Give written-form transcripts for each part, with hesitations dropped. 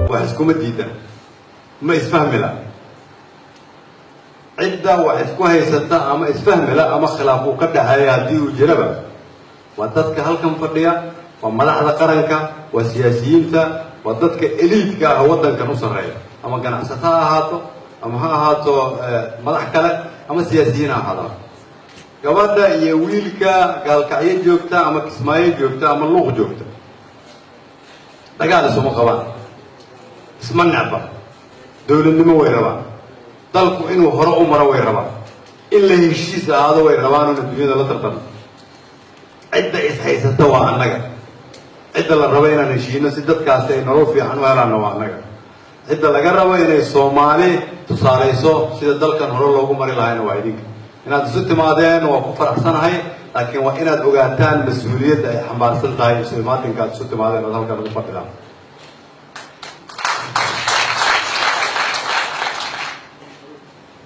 Wax iskuma diidan, ma isfahmi la. Cidda wax isku haysata ama isfahmi la ama khilaaf uu ka dhexeeya, haddii uu jiraba, waa dadka halkan fadhiya, waa madaxda qaranka, waa siyaasiyiinta, waa dadka elite-ka ah waddankan u sarreeya, ama ganacsato ha ahaato ama ha ahaato madax kale ama siyaasiyiin ha ahaadaan. Gabadha iyo wiilka Gaalkacyo joogta ama Kismaayo joogta ama Luuq joogta dagaal isuma qabaan, isma necba, dowladnimo way rabaan, dalku inuu hore u maro way rabaan, in la heshiis ahaado way rabaan oon adduunyada la tartamo. Cidda is-haysata waa annaga. Cidda la rabo inaan heshiino si dadkaasi ay nolol fiican u helaanna waa annaga. Cidda laga rabo inay Soomaali tusaalayso sida dalkan hore loogu mari lahayna waa idinka. Inaad isu timaadeen waa ku faraxsanahay, laakiin waa inaad ogaataan mas-uuliyadda ay xambaarsan tahay isu imaatinka aad isu timaadeen ood halkan ugu fadhidaan.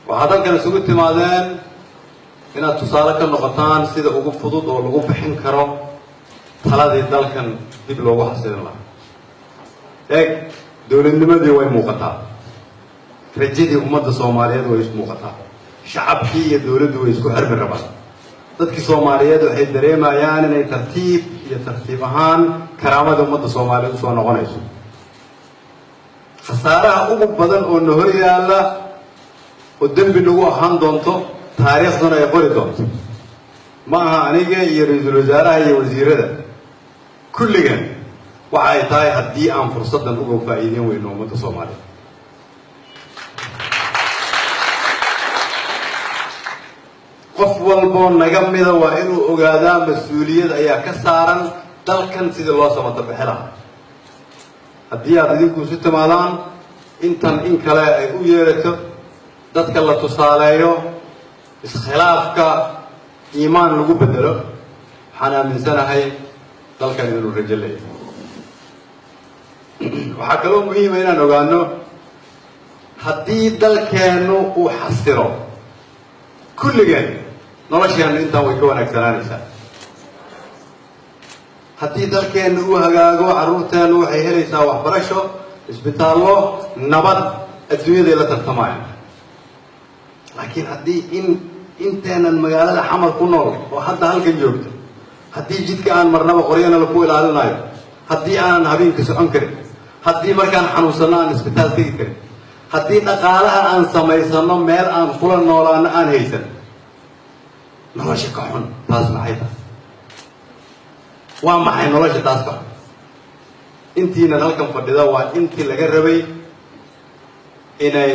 Waxaad halkan isugu timaadeen inaad tusaale ka noqotaan sida ugu fudud oo lagu bixin karo taladii dalkan dib loogu xasilin lahaa. Eeg, dowladnimadii way muuqataa, rajadii ummadda Soomaaliyeed way muuqataa, shacabkii iyo dowladdu way isku xirmi rabaan. Dadkii Soomaaliyeed waxay dareemayaan inay tartiib iyo tartiib ahaan karaamada ummadda Soomaaliyeed usoo noqonayso. Khasaaraha ugu badan oo na hor yaalla oo dembi nagu ahaan doonto, taariikhduna ay qori doonto, ma aha aniga iyo ra-iisul wasaaraha iyo wasiirada, kulligan waxa ay tahay haddii aan fursaddan uga faa'iideyn weyno ummadda Soomaaliyeed. Qof walboo naga mida waa inuu ogaadaa mas-uuliyad ayaa ka saaran dalkan sidii loo samata bixi lahaa. Haddii aad idinku isu timaadaan, intan in kale ay u yeerato, dadka la tusaaleeyo, iskhilaafka iimaan lagu bedelo, waxaan aaminsanahay dalkan inuu rajo leeyahay. Waxaa kaloo muhiima inaan ogaano, haddii dalkeennu uu xasilo, kulligeen nolosheennu intaan way ka wanaagsanaanaysaa. Haddii dalkeennu uu hagaago, carruurteennu waxay helaysaa waxbarasho, isbitaallo, nabad, adduunyaday la tartamayaan. Laakiin haddii in inteenan magaalada Xamar ku nool oo hadda halkan joogta, haddii jidka aan marnaba qoryana laku ilaalinayo, haddii aanan habeenka socon karin, haddii markaan xanuunsanno aan isbitaal tegi karin, haddii dhaqaalaha aan samaysano meel aan kula noolaano aan haysan, nolosha ka xun taas maxay tahay? Waa maxay nolosha taas ka xun? Intiinan halkan fadhida waa intii laga rabay inay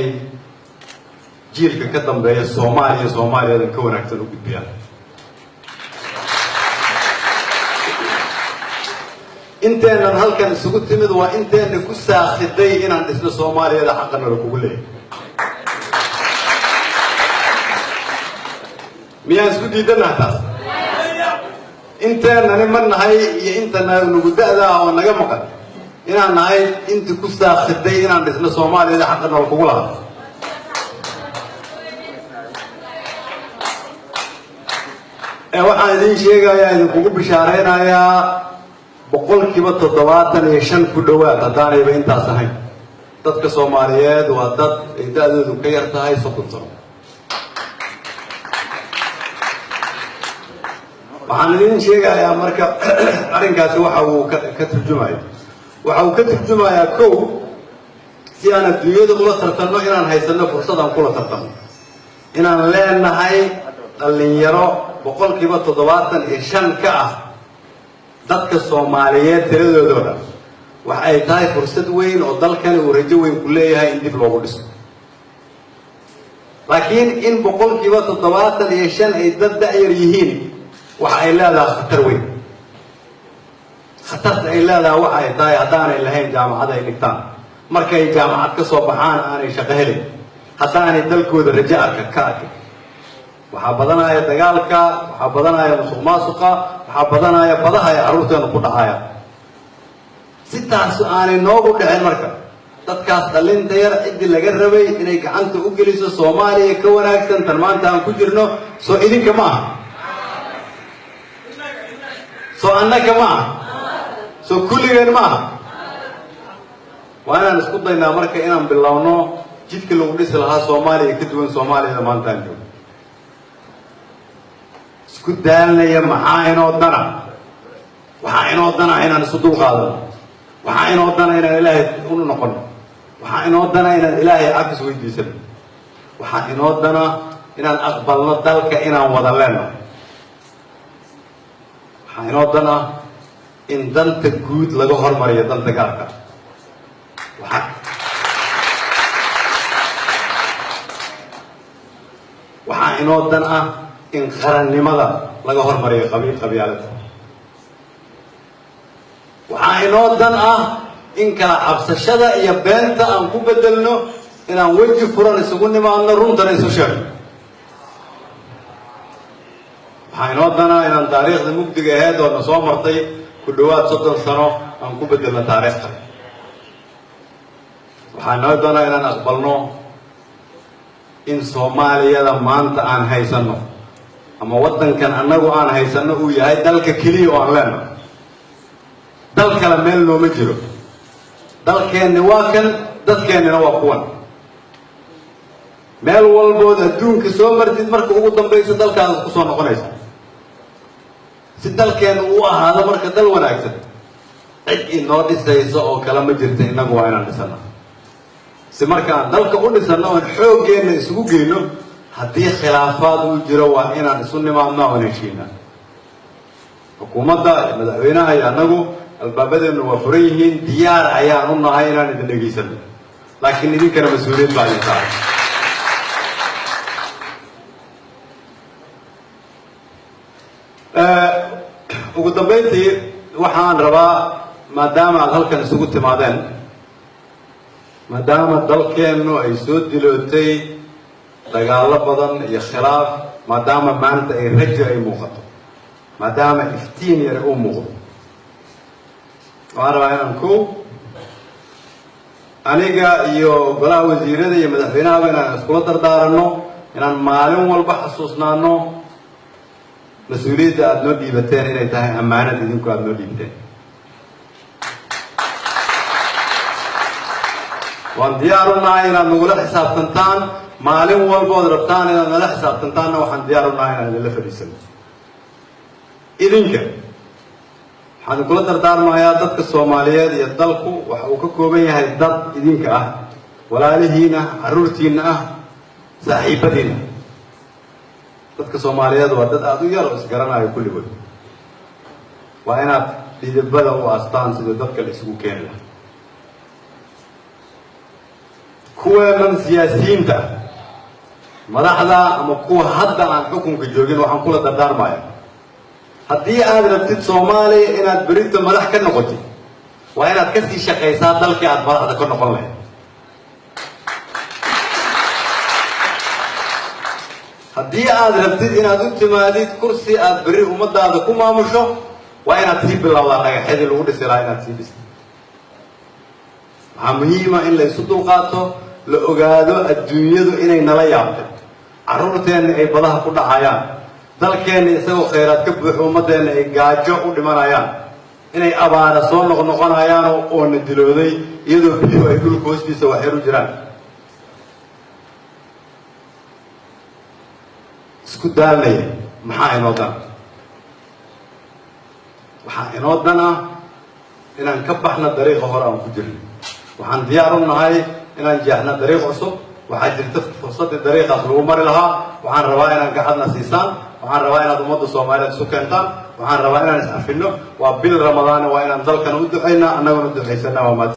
jiilka ka dambeeya Soomaaliya Soomaaliyadan ka wanaagsan u gudbiyaan. Inteennan halkan isugu timid waa inteenna ku saakhiday inaan dhisno Soomaaliyada xaqana la kugu leeyahay. Miyaan isku diidanaha taas? Inteennani ma nahay iyo inta nagu da-da ah oo naga maqan, Inaan nahay intii ku saaqiday inaan dhisno Soomaaliyada xaqa nool kugu lahaa. Waxaan idiin sheegayaa, idinkugu bishaaraynayaa, 75% ku dhowaad, haddaanayba intaas ahayn, dadka Soomaaliyeed waa dad ay da-doodu ka yar tahay 30 sano. Waxaan idiin sheegayaa marka, arrinkaasi waxa uu ka turjumaya, waxa uu ka turjumayaa, kow, si aan adduunyada ula tartanno, inaan haysanno fursad aan kula tartanno, inaan leenahay dhallinyaro 75% ka ah dadka Soomaaliyeed tiradoodoo dhan. Waxa ay tahay fursad weyn oo dalkani uu rajo weyn ku leeyahay in dib loogu dhiso. Laakiin in 75% ay dad da-yar yihiin waxa ay leedahay khatar weyn. Khatarta ay leedahay waxa ay tahay, haddaanay lahayn jaamacad ay dhigtaan, markay jaamacad ka soo baxaan aanay shaqo helin, haddaanay dalkooda rajo arka ka arkin, waxaa badanaya dagaalka, waxaa badanaya musuq maasuqa, waxaa badanaya badaha ay carruurteenu ku dhacayaan. Si taas aanay noogu dhicin marka, dadkaas dhalinta yar ciddii laga rabay inay gacanta u geliso Soomaaliya ka wanaagsan tan maanta aan ku jirno, soo idinka ma aha? Soo annaka ma aha? Soo kulligeen ma aha? Waa inaan isku daynaa marka inaan bilowno jidka lagu dhisi lahaa Soomaaliya ka duwan Soomaaliyada maanta aan joogno. Isku daalnaya, maxaa inoo dana? Waxaa inoo dana inaan isu dulqaadano. Waxaa inoo dana inaan Ilaahay u noqono. Waxaa inoo dana inaan Ilaahay cafis weydiisano. Waxaa inoo dana inaan aqbalno dalka inaan wada leenno. Waxaa inoo dana in danta guud laga hormariyo danta gaarka. Waxaa inoo dan ah in qarannimada laga hormariyo qabiil, qabyaalada. Waxaa inoo dan ah in kala cabsashada iyo beenta aan ku bedelno inaan weji furan isugu nimaadno, runtana isu sheegno. Waxaa inoo dana inaan taariikhda mugdiga aheyd oo na soo martay ku dhowaad 30 sano aan ku bedelno taariikh kale. Waxaa inoo dana inaan aqbalno in Soomaaliyada maanta aan haysanno ama waddankan annagu aan haysanno uu yahay dalka keliya oo aan leenno. Dal kale meel nooma jiro. Dalkeenni waa kan, dadkeennina waa kuwan. Meel walbood adduunka soo martid, marka ugu dambaysa dalkaada kusoo noqonaysa. Si dalkeennu u ahaado marka dal wanaagsan, cid inoo dhisaysa oo kale ma jirta, innagu waa inaan dhisana. Si markaan dalka u dhisanno oon xooggeenna isugu geyno, haddii khilaafaad uu jiro, waa inaan isu nimaadno oon heshiina. Xukuumadda, madaxweynaha iyo annagu albaabadeennu waa furan yihiin, diyaar ayaan u nahay inaan idin dhegaysano, laakiin idinkana mas-uuliyad baa idin saaran. Ugu dambayntii, waxaan rabaa, maadaama aad halkan isugu timaadeen, maadaama dalkeennu ay soo dilootay dagaallo badan iyo khilaaf, maadaama maanta ay rajo ay muuqato, maadaama iftiin yar uu muuqdo, waxaan rabaa inaan ko aniga iyo golaha wasiirada iyo madaxweynahaba inaan iskula dardaaranno inaan maalin walba xasuusnaano mas-uuliyadda aada noo dhiibateen inay tahay ammaanad idinku aada noo dhiibteen. Waan diyaar u nahay inaad nagula xisaabtantaan. Maalin walbood rabtaan inaad nala xisaabtantaanna, waxaan diyaar u nahay inaan idinla fadhiisano. Idinka waxaan idinkula dardaarmayaa, dadka Soomaaliyeed iyo dalku waxa uu ka kooban yahay dad idinka ah, walaalihiin ah, carruurtiinna ah, saaxiibadiinna. Dadka Soomaaliyeed waa dad aada u yar oo isgaranayo kulligood. Waa inaad dhidibada u astaan sida dadka la isugu keeni lahaa. Kuweenan siyaasiyiinta ah, madaxda ama kuwa hadda aan xukunka joogin, waxaan kula dardaarmaya, haddii aad rabtid Soomaaliya inaad berito madax ka noqotid, waa inaad kasii shaqaysaa dalkii aad madaxda ka noqon lahayd. Haddii aad rabtid inaad u timaadid kursi aad berri ummadaada ku maamusho, waa inaad sii bilowdaa dhagaxyadii lagu dhisi lahaa, inaad sii dhistid. Waxaa muhiima in la isu dulqaato, la ogaado adduunyadu inay nala yaabtay, carruurteenna ay badaha ku dhacayaan, dalkeenna isagoo khayraad ka buuxo ummaddeenna ay gaajo u dhimanayaan, inay abaara soo noqnoqonayaan oo na dilooday, iyadoo biyuhu ay dhulka hoostiisa waxyar u jiraan. Isku daalnaya. Maxaa inoo dan? Waxaa inoo dan ah inaan ka baxno dariiqa hore aan ku jirno. Waxaan diyaar u nahay inaan jeexno dariiq cusub. Waxaa jirta fursaddii dariiqaas lagu mari lahaa. Waxaan rabaa inaan gacadna siisaan. Waxaan rabaa inaad ummadda Soomaaliyeed isu keentaan. Waxaan rabaa inaan is-cafinno. Waa bil Ramadaana, waa inaan dalkana u ducaynaa, annaguna ducaysana. Waa mahadsan.